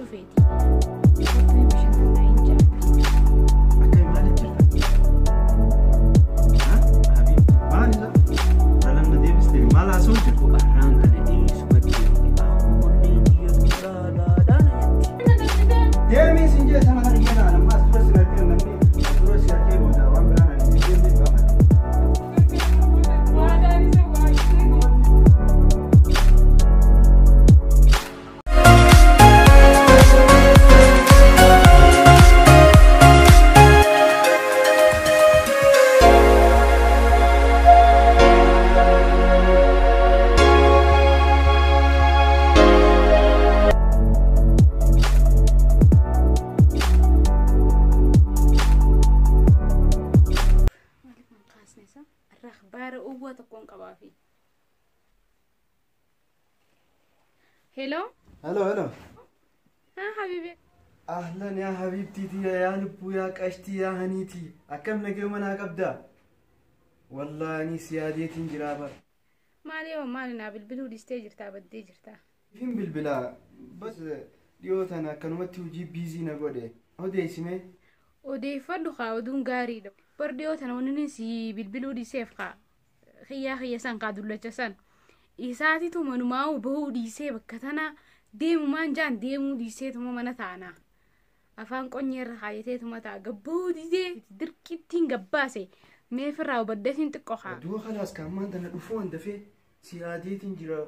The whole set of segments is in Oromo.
dhufeeti. Kottu bashannanaa hin jaalladhu. Akka maaliif jirta? Habiibti maal isa? Dhalan na deebistee maal haasa'u jirtu? Arraan kana dhiisumatti Deemii siin jee sana kan iyyana amma as dura si harkee namni as dura si harkee booda waan biraan ani deemee gaafata. Maaliif hin kaasne isa? Akhbaara uwwa tokkoon qabaafi. Hello? Hello hello. Haa habiibi. Ahlan yaa habiibtiiti yaa lubbuu yaa qashtii yaa haniiti akkam nagee manaa qabdaa? Wallaahi ani si yaadeetiin jiraa bara. Maali yoo maali naa bilbiluu dhiistee jirtaa baddee jirtaa? Ifin bilbilaa bas dhiyoo tana akkanumatti hojii biizii na godhe odeessime. Odeeffadhu kaa oduun gaariidha. Bar dhiyoo tana wanni si bilbiluu dhiiseef kaa xiyyaa xiyya san kaa dullacha san. Isaatitu manumaa bahuu dhiisee bakka tana deemumaan jaan deemuu dhiiseetuma mana taana. Afaan qonyeerra kaayateetuma ta'a gabbahuu dhiisee dirqittiin gabbaase meefirraa hubaddeetiin xiqqoo kaa. Du'a kalaas ka ammaan tana dhufuu an dafee si yaadeetiin jira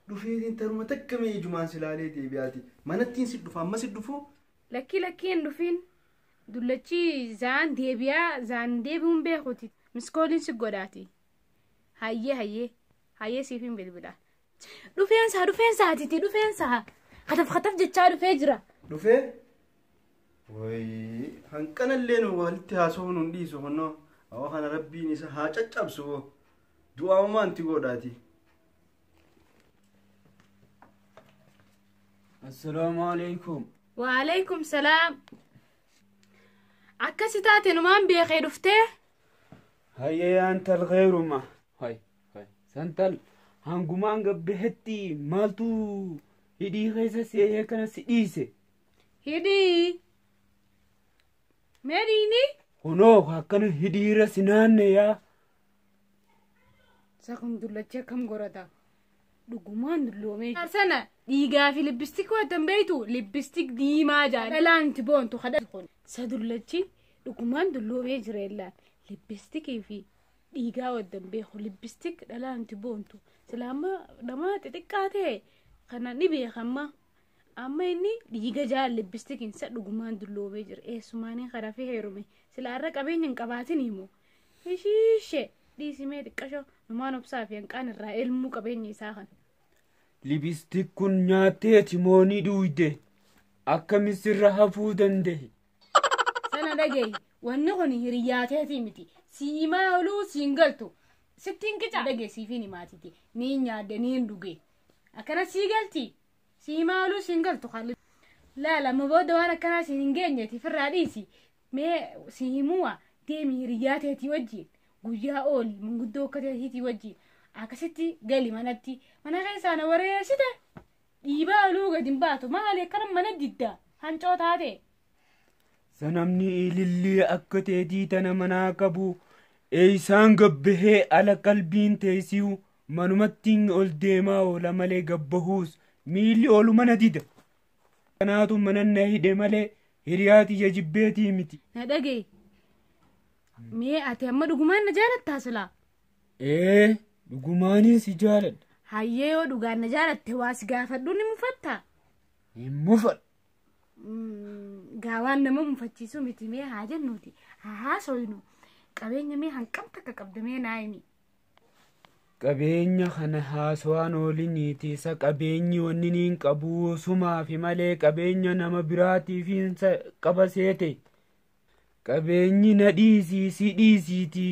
dhufeetiin taruma takka mee ijumaan si laalee deebi'aati manattiin si dhufa amma si dhufu. Lakkii lakkii hin dhufiin dullachi zaan deebi'aa zaan deebi'uun beekuti miskooliin si godhaati. Hayyee hayyee hayyee siif hin bilbilaa. Dhufeensaa dhufeensaa atiti dhufeensaa kataf kataf jechaa dhufee jira. Dhufee? Wayii hanqanallee nu walitti haasa'uu nun dhiisu kunnoo awwa kana rabbiin isa haa caccabsu du'aamumaan itti godhaati. Assalaamu alaikum. Waalaikum salaam. Akkasi taate numaan beekee dhuftee? Hayya yaantal khayruma. Hay hay santal hangumaan gabbahetti maaltu hidhii keessa seehee kana si dhiise. Hidhii. Mee dhiini? Kunoo akkana hidhiirra si naanne yaa. Isa kun dullachi akkam godhata? Dhugumaan dulloomee. Sana dhiigaa fi libbistik waan beektu libbistik diimaa jaa. Dhalaan itti boontu kadha. Isa dullachi dhugumaan dulloomee jira illaan libbistikii fi dhiigaa waddan beeku libbistik dhalaan itti boontu. Sila amma nama xixiqqaa ta'e kana ni beekamma. Amma inni dhiiga jaa libbistikiin isa dhugumaan dulloomee jira. Eessumaanii karaa fi heerume. Sila har'a qabeenya hin qabaatin himu. Ishiishee dhiisimee xiqqashoo numaan obsaa fi hanqaan irraa elmuu qabeenya isaa kana. Libistik kun nyaatteeti moo ni dhuuyde? Akkami sirra hafuu danda'e? Sana dhagayi wanni kun hiriyaateetii miti. Siimaa oluu siin galtu. Sittiin qica dhagaye siifiin himaatiti. Niin nyaadde niin dhuge. Akkana sii galti. Siimaa oluu siin galtu kalli. Laala amma booda waan akkanaa siin hin geenyeeti firraa dhiisi. Mee si himuwa deemi hiriyaateetii wajjin guyyaa ooli manguddoo akka teetiitii wajjin akkasitti gali manatti mana keessaa na wareessite dhiibaa oluu gadi hin baatu maali akkana mana didda hancoo taate. Sanamni ilillii akka teetii tana manaa qabu eeysaan gabbahee ala qalbiin teessiu manumattiin ol deemaa oola malee gabbahuus miilli oolu mana dida. Kanaatu mana na hidhe malee hiriyaa tiyya jibbeetii miti. Na dhagaye mee ati amma dhugumaan na jaalattaa silaa? Ee dhugumaanin si jaaladha. Hayyee yoo dhugaan na jaalatte waa si gaafadhu ni mufattaa? Hin mufadhu. Gaa waan nama mufachiisu miti mee haa jennuuti haa haasoynu qabeenya mee hanqam takka qabda mee naa himi. Qabeenya kana haasawaan ooliniiti isa qabeenyi wanni niin qabu sumaafi malee qabeenya nama biraatiif hin qaba seete. Qabeenyi na dhiisii si dhiisiiti.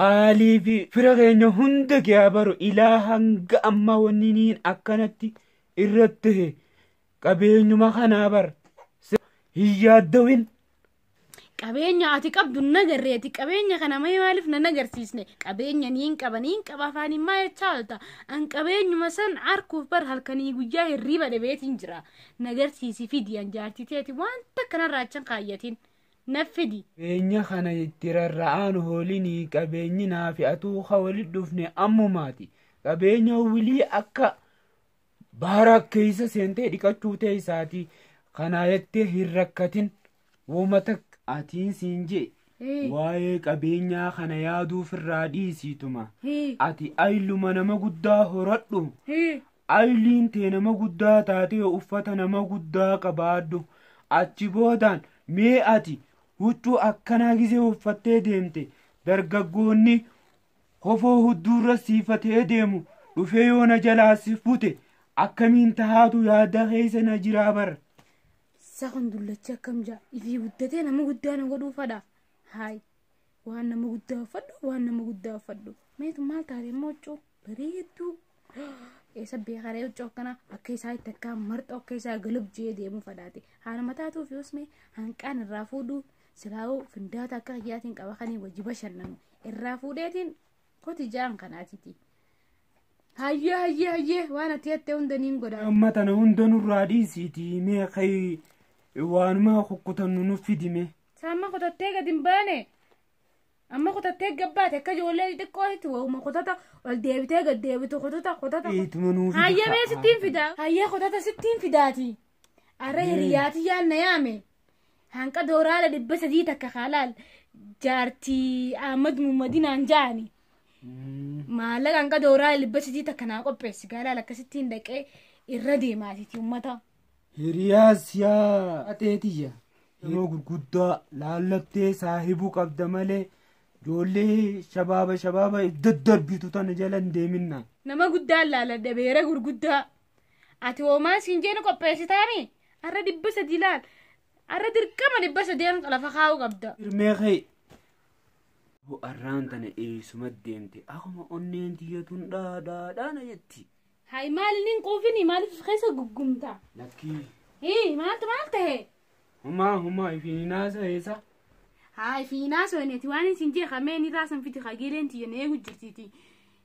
Aalii fi fira keenya hunda kee baru ilaa hanga ammaa wanni niin akkanatti irratti tahe qabeenyuma kanaa bar. Hin yaaddawin. Qabeenya ati qabdu nagarreeti. Qabeenya kana mee maaliif na nagarsiisne? Qabeenya niin qaba niin qaba afaan himaa jechaa oolta. An qabeenyuma san arkuuf bar halkanii guyyaa hirriba dhabeetiin jira. Nagarsiisi fidi an jaartii teeti wanta kanarraa achan kaayyatin. Na fidi. Qabeenya kana itti rarra'aan hoolinii qabeenyi naafi atuu ka walit dhufne ammumaati. Qabeenya wilii akka baara keessa seentee dhiqachuu teessaati. Kana jettee hin rakkatin. Wooma takka atiin siin jee waa'ee qabeenyaa kana yaaduuf irraa dhiisiituma. Ati ayluma nama guddaa horadhu. Ayliin tee nama guddaa taatee uffata nama guddaa qabaadhu. Achi boodaan mee ati huccuu akkanaa gisee uffattee deemte dargaggoonni hofoo hudduurra siifatee deemu dhufee yoo na jalaa si fute akkamiin tahaatu yaada keessa na jiraa bara. Sakan dullachi akkam jaa ifii guddatee nama guddaa na godhuu fadha. Haay waan nama guddaa uffadhu waan nama guddaa uffadhu. Meetu maal taate immoo huccuu bareedduu. Eessa beekaree huccuu akkana akka isaa itti akka marxoo akka isaa galab jee deemuu fadhaate. Haala mataa tuuf yoos mee hanqaan irraa fuudhu silaa'uu findaata akka kiyyaatiin qaba kanii wajji bashannanu irraa fuudheetiin koti jaan kanaatiti. Hayyee hayyee hayyee waan ati jettee hunda niin godha. Amma tana hunda nurraa dhiisiitii mee kai waanuma kukkutannu nu fidime. Saamma kutattee gad hin baane. Amma kutattee gabbaate akka ijoollee xixiqqootti waa'uma kutata ol deebitee gad deebitu kutata kutata. Iituma nuu fidi. Hayyee mee sittiin fida. Hayyee kutata sittiin fidaati. Arra hiriyaati yaal na yaame. Hanqa dooraala 300 takka kaalaal jaartii Ahmad Muhammadinaan jaani. Maallaqa hanqa dooraala 300 takka naa qopheessi gaalaal akkasittiin dhaqee irra deemaatiti uummata. Hiriyaas yaa ateetiyya. Yeroo gurguddaa laallattee saahibuu qabda malee ijoollee shabaaba shabaaba daddarbitu tana jala hin deeminna. Nama guddaan laaladha beera gurguddaa. Ati hoomaa siin jeenu qopheessitaami? Arra 300 laal. Arra dirqama 300 lafa kaa'uu qabda. Hirmee kee. Arraan tana eessuma deemte akkuma onneen tiyyatuun dhaadhaadhaana jetti. Hayi maali niin quufini maaliif keessa guggumta? Lakkii. Hii maaltu maal tahe? Humaa humaa ifiinaa eessa? Haa ifiinaa soneeti waan isin jee kamee ni raasan fiti kageeleen tiyya na eegu jirtiiti.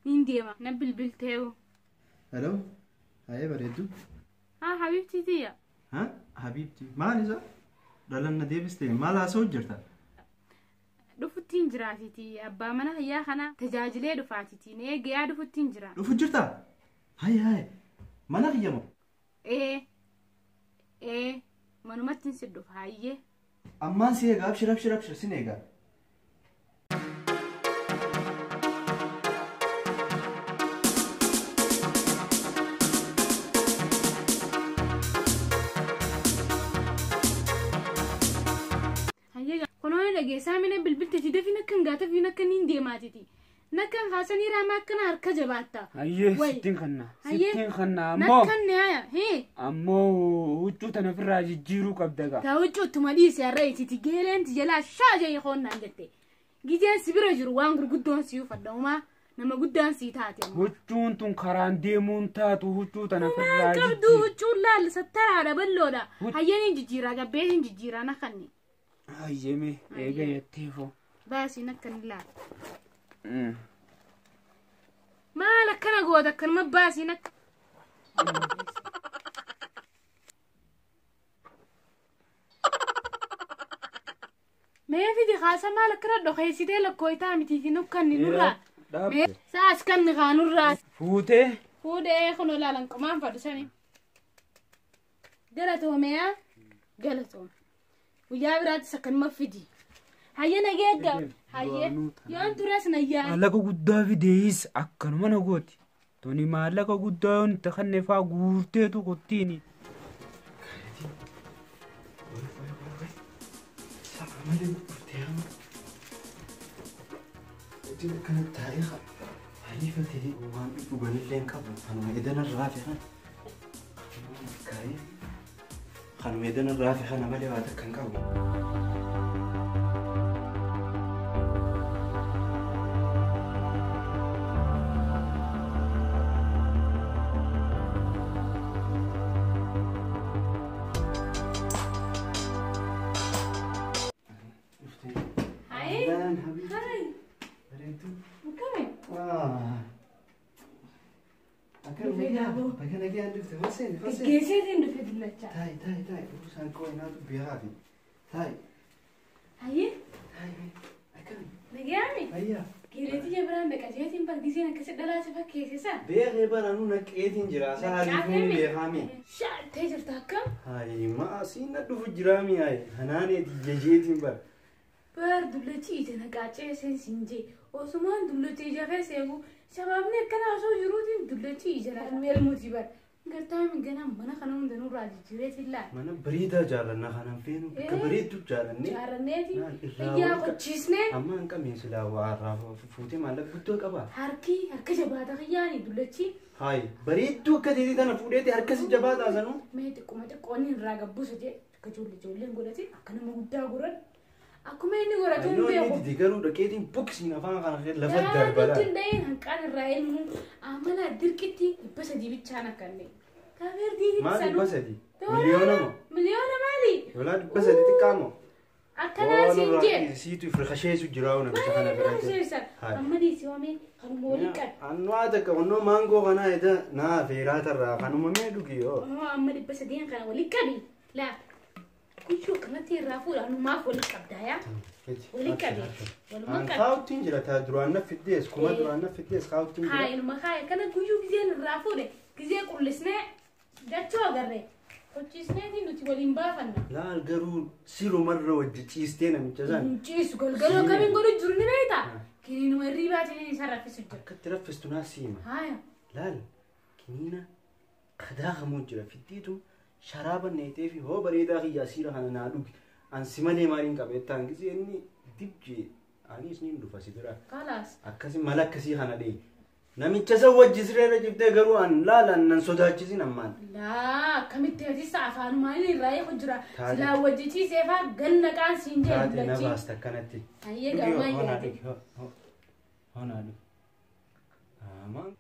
Niin deema na bilbilteewu. Hello? Haye bareeddu. Haa habibtii tiyya. Ha? Habibtii maal isa? Dhalan na deebiste maal haasa'u jirta? Dhufuttiin jiraatiti abbaa mana hayyaa kana tajaajilee dhufaatiti na eegayaa dhufuttiin jira. Dhufu jirta? Haye haye mana kiyya moo? Ee ee manumatti si dhufa hayyee. Ammaan si eega abshir abshir abshir sin eega. Hayyee kunoonni dhageessaa mina bilbilteeti dafii nakkan gaatafii nakkan niin deemaatiti. Nakkan haasanii raamaa akkana harka jabaatta. Hayyee Wayi. sittiin kanna. Hayyee. Sittiin kanna ammoo. Nakkan ni haya hee. Ammoo huccuu tana ofirraa jijjiiruu qabda gaa. Taa huccuuttuma dhiise har'a ititi geeleen jalaa shaajee hoonnaan jette. Gijeen si bira jiru waan gurguddoon si uffadha uumaa nama guddaan si taate amma. Huccuun tun karaan deemuun taatu huccuu tana ofirraa Maal qabdu jijjiiri. huccuun laal sattaraadha balloodha. Hayyeen jijjiiraa gabbeetiin jijjiiraa nakkanni. Hayyee mee eega jetteefoo. Baasii nakkanni laal. Maal akkana goota akkanuma baasii nakka. Mee fidi haasa maal akkana dhokeessitee lakkooyitaa mitiifi nukkanni nurraa. Mee saas kanni kaanurraa. Fuutee. Fuudhee kun olaalan qomaan fadhu sani. Galatoomeyaa galatoome. Guyyaa biraattis akkanuma fidi. Hayyee nageegga. Hayyee yoon tures nayyaa. Maallaqa guddaa fideeyis akkanuma na gooti. Tuni maallaqa guddaa yoon itti kanne faa guurteetu kottiini. Sa'a malee dhuftee amma. Hojii akkana taa'ee hariifatee waan dhuganillee hin qabu. Kanuma edana raafe kana. Kanuma edana raafe kana malee waa takka hin qabu. gaaboo. Bakka nagaan dhufte hoo seeni hoo seeni. Geggeesseetiin dhufe dullacha. Taa'i taa'i taa'i isaan koo naatu biyyaa taa'i. Hayyee Taa'i akkami? nagayaami. Fayyaa. Geereetii jabiraan dhaqajeetiin bargiseen akkasi dhalaa si fakkeessisa. Beekee baranuu naqeetiin jira. Isaa haliifuun beekaami. Shaattee jirta akkam? Hayi maa siin na dhufu jiraami hayi. Hanaaneeti jejeetiin bara. Bar dullachi ija naqaacee seen jee osumaan dullachi ija keessa eegu shabaabni akkana osoo jiruutiin dullachi ija naqamee elmuuti bar. Gartaa ganaa mana kana hunda nurraa jijjiireetiin laa. Mana bareedaa jaalannaa kanaan feenu bakka bareedduu jaalannee. Jaarranneeti Maal irraa fayyaa wal qochiisnee Amma hin qabne silaa waa irraa fuutee maallaqa guddoo qaba. harki harka jabaata kiyyaani dullachi Hayi bareedduu akka teetii tana fuudheeti harkasi jabaa taasanuu. mee xiqquma xiqqoonni irraa gabbuusa jee akka ijoollee ijoolleen godhate akka nama guddaa godhan akkuma inni godhatu hin Yoo inni beeku. dide garuu dhaqeetiin boksiin afaan kana keessa lafa Nutti darbala. hin dhahin hanqaan irraa ilmu amala dirqitti 300 bichaan akkanne. Kaameer diiditti Maal sanuu. 300? Miliyoona moo? Miliyoona maali? Yoolaa 300 xiqqaa moo? Akkanaa siin jee. Siitu ifirkasheesu jira namicha kana bira jira. Hayi. Amma dhiisi waamee kanuma waliin qabe. Annoo takka onnoo maangoo kanaa eda naa feeraa tarraa kanuma mee dhugi yoo. Amma 300 kana waliin qabi. Laa. Kuyyuu akkanatti irraa fuudha anumaaf waliin qabdaa yaa. Waliin qabi. Walumaa qabi. Kaawuttiin jira taa duraan na fiddees kuma duraan na fiddees kaawuttiin Haa jira. ilma haa kana guyyuu gizeen irraa fuudhe gizee qullisnee dachoo agarree hojjiisneetiin nuti waliin baafanna. Laal garuu sirumarra wajji ciistee namicha san. Ciisu galgaloo kamiin godhu jiru ni beektaa? Kiniinuma hirribaatiin isa raffisu jira. Akkatti raffistu naa siima. Haaya. Laal kiniina kadaakamoo jira fiddeetu sharaaba neetee fi hoo bareedaa kiyyaa siira kana naa dhugi. Ansi malee maaliin qabeettaan gisee inni dibjee anis niin dhufa si bira. Kalaas. Akkasi mala akkasii kana dhee. Namicha san wajji sireerra ciftee garuu an laalan nan sodaachisin ammaan. Laa akkamitti atisa afaanumaan irraa eegu jira. Taate. Silaa wajji ciisee faa ganna qaan siin jee Taate na dullachi. baasta akkanatti. Hayyee Dhugi gamaa hoo, honaa yaade. dhugi, hoo, hoo. Honaa dhugi. Amaan.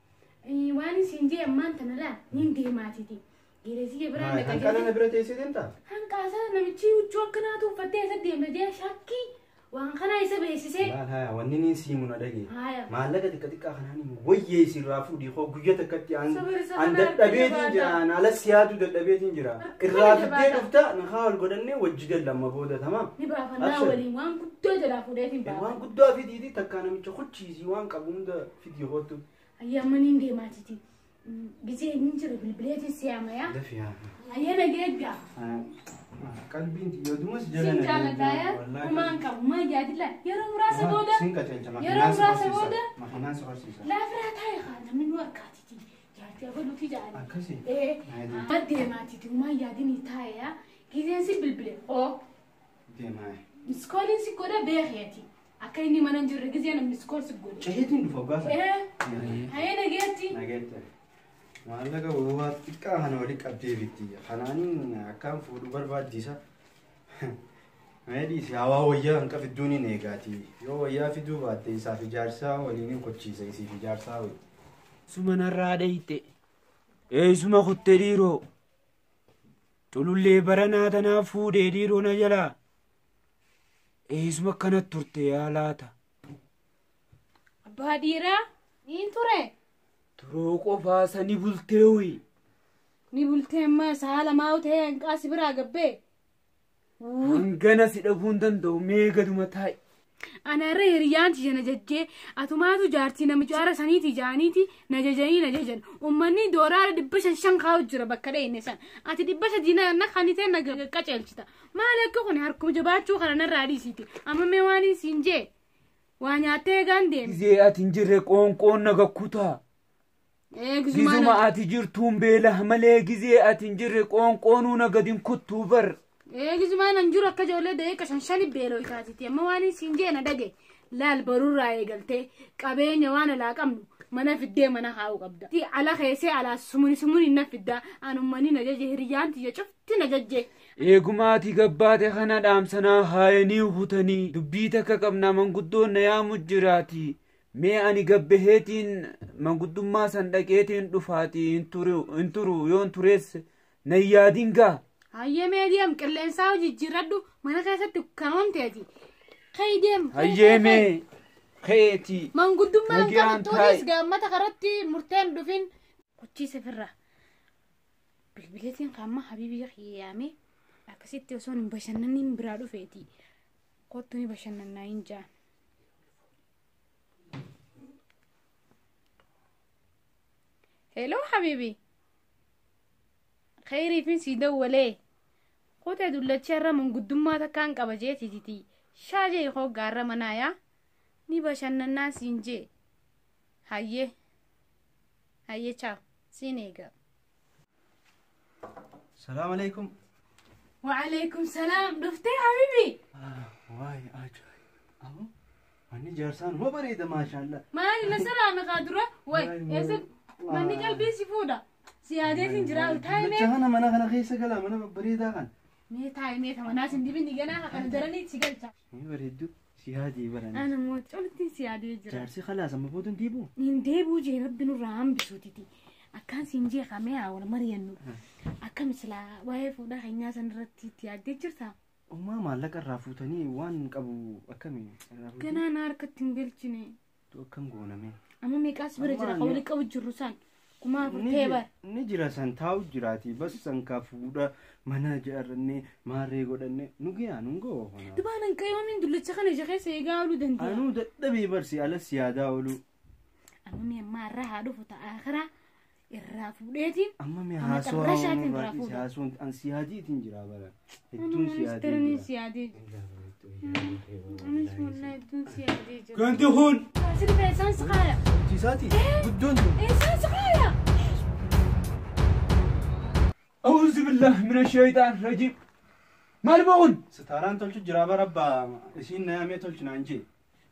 Waan siin jee ammaan tana laa niin deemaatiti. Geeresiyyee biraan Hanqala na dhaqaa bira teessee deemtaa? Hanqaasa namichi huccuu akkanaatu uffattee isa deemna jee shakkii waan kana isa beeksisee. Laal haya wanni niin siimu na dhagee. Haya. Maallaqa xiqqa xiqqaa kanaan immoo wayyee isirraa fuudhii koo guyya takkatti an Sabir isa an kana dadhabeetiin harka jira an ala siyaatu dadhabeetiin jira. Harka Irraa kana fiddee jabaata. dhufta nakaa ol godhannee wajji gallamma booda tamaam. Ni baafannaa Abshir. waliin waan guddoo jalaa fuudheef hin Waan baafan. guddaa fidiiti takkaa namicha kuchiisii waan qabu hunda fidii kootu. Ayyaa amma niin deemaatiti. Gisee hin jiru bilbileetiin si'aamayaa. Dafi haa. Ayyee nageeggaa. Qalbiin xiyyeetumas jala Sin jaalladhaa humaan qabu maa yaadilla yeroo muraasa booda Sin qajeelcha yeroo muraasa booda makinaan si horsiisa. laafiraa taa'e haa namni nu harkaatiti jaartii abaluuti jaali. Akkasii. Ee amma deemaatiti humaan yaadini taa'e giseen si bilbile oo Deemaa. miskooliin si godha beekeeti akka inni mana hin jirre giseen miskool si godhe. Ceheetiin dhufa gaasa. Ee hayee nageetti. Nageette. Maallaqa waa xiqqaa kana wali qabdee bitti. Kanaaniin akkaan fuudhu barbaaddisa. Meedhiis hawaa wayyaa hanqa fidduun hin eegaati. Yoo wayyaa fiduu baatte isaaf ijaarsaa waliin hin kochiisa isiif ijaarsaa wayi. Suma narraa dhayite. Eessuma kutte dhiiroo. Culullee baranaa tanaaf fuudhee dhiiroo na jalaa. Eessuma akkanatti turte yaa laata. Abbaa dhiiraa niin ture. Turuu qofaa sani bultee wuyi. Ni bultee amma sa'a lamaa ta'ee hanqaasi biraa gabbee. Hangana si dhabuu hin danda'u mee gaduma taa'i. Ana irra hiriyyaan tiyya na jajjee atumaatu jaartii namicha ara saniiti jaaniiti na jajanii na jajan ummanni dooraara 500 kaa'u jira bakka dhayne san ati 300 na kanitee na qaceelchita maali akka kun harkuma jabaachuu kana narraa dhiisiiti amma mee waan siin jee waa nyaattee eegaan deeme. Gizee ati hin jirre qoonqoon na gakkutaa. Gizuma ati jirtuun beela malee gizee ati hin jirre qoonqoonuu na gadi hin kuttuu bar. Eegisumaan an jiru akka ijoollee daqiiqa 5 beeloo itaatiti amma waan siin jee na dhage laal baruurraa eegaltee qabeenya waan alaa qabnu mana fiddee mana haa'u qabda. Ti ala keessee alaa sumuni sumuni na fiddaa an uummanni na jaje hiriyyaan tiyya cufti na jajje. Eeguma ati gabbaate kana dhaamsanaa haayanii hutanii dubbii takka qabnaa manguddoon na yaamu jiraati. Mee ani gabbaheetiin manguddummaa san dhaqeetiin dhufaatii hin turu yoon turees na yaadin gaa. Hayyee mee deem qilleensaa jijjiirradhu mana keessatti kanoomteeti. Kai deem. Hayyee mee keeti. Manguddummaan Nagaan qabdu tuunis taa'i. gaammata karatti murteen dhufin. Qochiisa firraa. Bilbileetiin qaama habiibii yaamee akkasitti osoo hin bashannaniin biraa dhufeeti. Kottu ni bashannannaa hin jaan. Hello habiibii. Khayriifin sii dawwalee. Kotee dullacha irra manguddummaa takkaan qaba jeetititi. Shaajee hoggaarra manaayaa. Ni bashannannaa siin jee. Hayyee. Hayyee chaaw. Siin eega. Salaam alaikum. وعليكم سلام دفتي حبيبي. Waay ajaa'iba. Ammoo manni jaarsaan hoo bareeda maashaallah. مالي نسلام قادرة وي يا manni qalbii si fuudha. Si yaadeetiin jira taa'imee. Dullacha kana mana kana keessa galaa mana babbareedaa kana. Mee taa'imee tamanaa sin dibin ganaa kana daranii si galcha. Ni bareeddu si yaadee barani. Ana moo coltiin si yaadee jira. Jaarsi khalaas amma booda hin deebi'u. Hin deebi'u jee rabbi nurraa hambisuutiti. Akkaan siin jeeqamee haa wal mari'annu. Akkam silaa waa'ee fuudhaa keenyaa san irratti itti yaaddee jirtaa? Ummaa maallaqa irraa fuutanii waan qabu akkamii irraa fuutanii? Ganaa na harkatti hin galchine. Akkam gooname? Amma meeqaas bira jira ka walitti qabu jirru san. 4000 ta'e bara. Ni jira san taa'u jiraati bas san ka fuudha mana ijaarrannee maarree godhannee nu gayaa nu ga'oo. Dubaan hin qayyoomiin dullacha kana ija keessa eegaa ooluu danda'a. Anuu dadhabee barsi alas yaadaa oolu. Amma mee ammaa irraa haa dhufu ta'a karaa irraa fuudheetiin. Amma mee Amma haasawaa xarrashaatiin irraa fuudha. haasawaan an siyaadiitiin jira bara. Hedduun siyaadii Anis jira. si yaadee jira. Anis wallahi hedduun si yaadee jira. Ganti kun Sirba isaan si qaaya. Isaati guddoon tun. Isaan si qaaya. أعوذ بالله من الشيطان الرجيم. Maal ba'uun? Sitaaraan tolchu jira bara abbaa isiin na yaamee tolchu naan jee.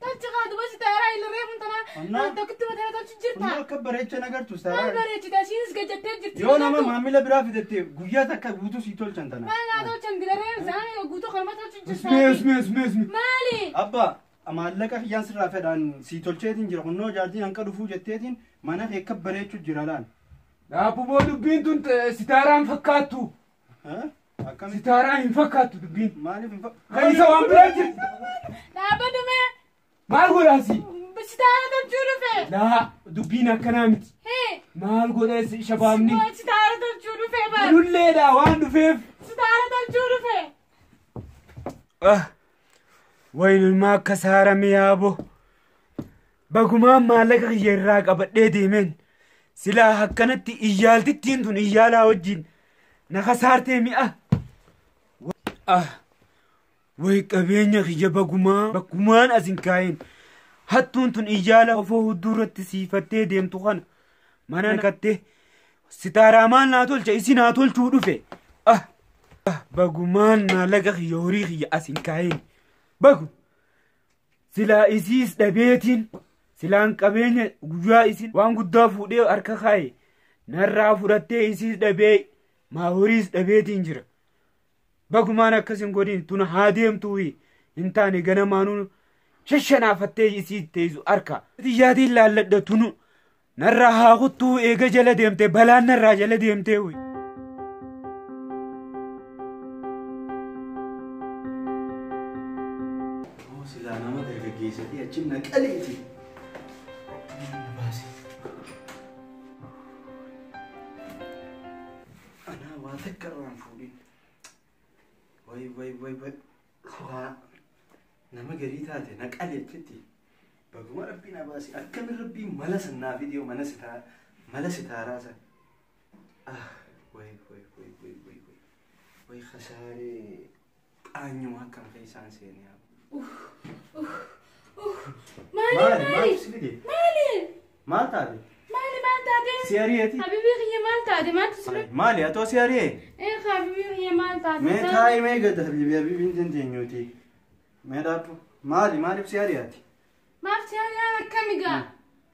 Tolchi qaadu basi taaraa illee tanaa. Onnaa. Tokkitti mataa tolchu jirta. Kun akka bareecha nagartu Maal sitaaraan. bareechita isiinis gajjattee jirti. Yoo nama maamila biraa fidatte guyyaa takka guutuu sii tolchan tana. Maal naa tolchan dilaree isaan guutuu kanuma tolchu jirta. Ismi ismi ismi ismi. Maali? Abbaa maallaqa kiyyaan sirraa fedhaan sii tolcheetiin jira kunnoo jaartiin hanqa dhufuu jetteetiin mana kee akka bareechu jira laan. Dhaabbuboo dubbiin tun sitaaraan fakkaattu. Akkamitti? Sitaaraan hin fakkaattu dubbiin. Maaliif hin Kan isa waan biraa jirti. Dhaabbatu mee. Maal godhaasi? Sitaara tolchuu dhufe. Laa dubbiin akkanaa miti. Hee. Maal godhees shabaabni? Sitaara tolchuu dhufe bara. Lulleedha waan dhufeef. Sitaara tolchuu dhufe. Waynummaa akka saarame yaaboo. Bagumaan maallaqa kiyya irraa qabadhee deemeen. Silaa akkanatti iyyaaltittiin tun iyyaalaa wajjin na kasaartee mi'a. Way qabeenya kiyya bagumaa bakkumaan as hin kaa'in. Hattuun tun iyyaala ofoo hudduu irratti siifattee deemtu kana mana naqattee sitaaraa maal naa tolcha isi naa tolchuu dhufe. Bagumaan maallaqa kiyya horii kiyya as hin kaa'in. Bagu silaa isiis dhabeetiin silaan qabeenya guyyaa isin waan guddaa fuudhee harka kaa'e narraa fudhattee isiis dhabee maa horiis dhabeetiin jira. Bagumaan akkas hin godhin tun haa deemtuu hin taane ganamaanuu shashanaafattee isii teessu harka. Xiyyaatiin laalladha tunu narraa haa kuttuu eega jala deemte balaan narraa jala deemtee. Silaa nama dargaggeessatii achi naqaleeti. Baase. Anaa waa takka irraan fuudhin. Way way way way. Silaa nama garii taate naqale achitti. Baguma rabbiin na baase akkamin rabbiin mala san naa fidee mana sitaa mala sitaaraa san. Way way way way way way. Way khasaaree qaanyuma akkam keessaan seenee yaa. Maali Maali? maali? Maal si fide? Maali? Maal taate? Maali maal taate? Si ari'eeti? Habibii kiyya maal taate? Maaltu si dhufe? Maali atoo si ari'ee? Ee habibii kiyya maal taate? Mee taa'i mee gad habibi habibi hin dandeenyuuti. Mee dhaabbu. Maali maaliif si ari'aati? Maaf si ari'aan akkami gaa?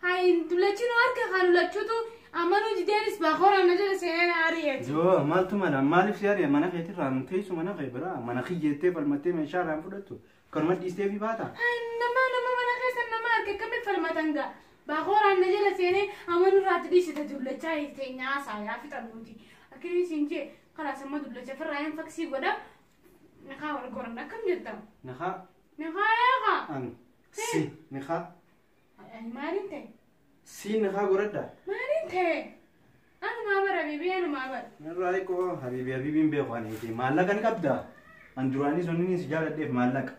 Hayi dullachiin harka kan dullachuutu amanuu dideenis baakoraan na jala seenee ari'eeti. Yoo maaltu mala maaliif si ari'a mana keetirraa hin teessu mana kee biraa mana kiyyeettee falmattee meeshaa irraa hin fudhattu kanuma dhiistee fi baata. Hayi nama nama mana keessa nama harka akkamitti falmatan gaa? Baakoraan na jala seenee amanuu irraatti dhiisite dullachaa teenyaa saayaa fixannuuti. Akkamiin siin jee kalaas amma dullacha firraa hin faksii godha. Niqaa wal goran akkam jettama? Niqaa Niqaa eegaa. an si niqaa Maaliin ta'e? si niqaa godhadha. Maaliin ta'e? Anumaa bara habiibii, anumaa bara. Narraa eeqoo habiibii, habiibiin beeku ani maallaqa ni qabdaa. An duraanis onni si jaaladheef maallaqa.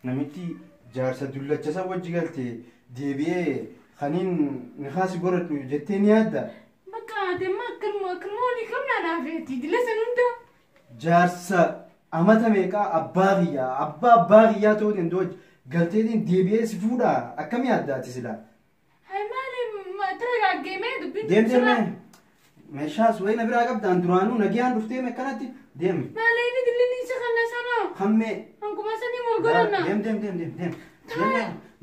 Namitti jaarsa dullacha san wajji galte deebi'ee kaniin nikaasi godhadhu jettee ni yaadda. Bakka ati amma akkanuma akkanuma walii qabnaa naafeeti dila san hunda. Jaarsa amata meeqaa abbaa kiyyaa abbaa abbaa kiyyaa ta'uu danda'u galteetiin deebi'ee si fuudhaa akkam yaadda ati silaa? Hai, maali taragaaggeemee dubbiin? Deem, deemee meeshaas wayii na biraa qabdaan duraanuu nagiyaan dhuftee akkanatti deemi. Maali inni dilli isa kana sana? Hammee. Hankuma sanii wal godhanna. Deem, deem, deem, deem, deem.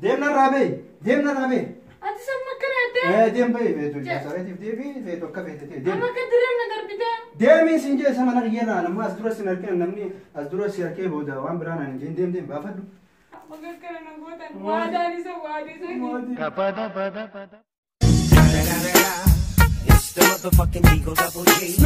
Deem, narraa bee, deem, narraa bee. Ati samma akkana yaadde? Ee, deem, bee, feetu jaasareetiif deebii feetu akka feete ta'e deem. Amma akka dirreen na darbite. Deemii siin jee sama nargeerraa namni as dura sin harkee, namni as dura si harkee booda waan biraa naan hin jeen. Deem, deem, baafadhu. Bakka akkana na gootan waadaan isa waadii sanii. It's the motherfucking Eagle Double G.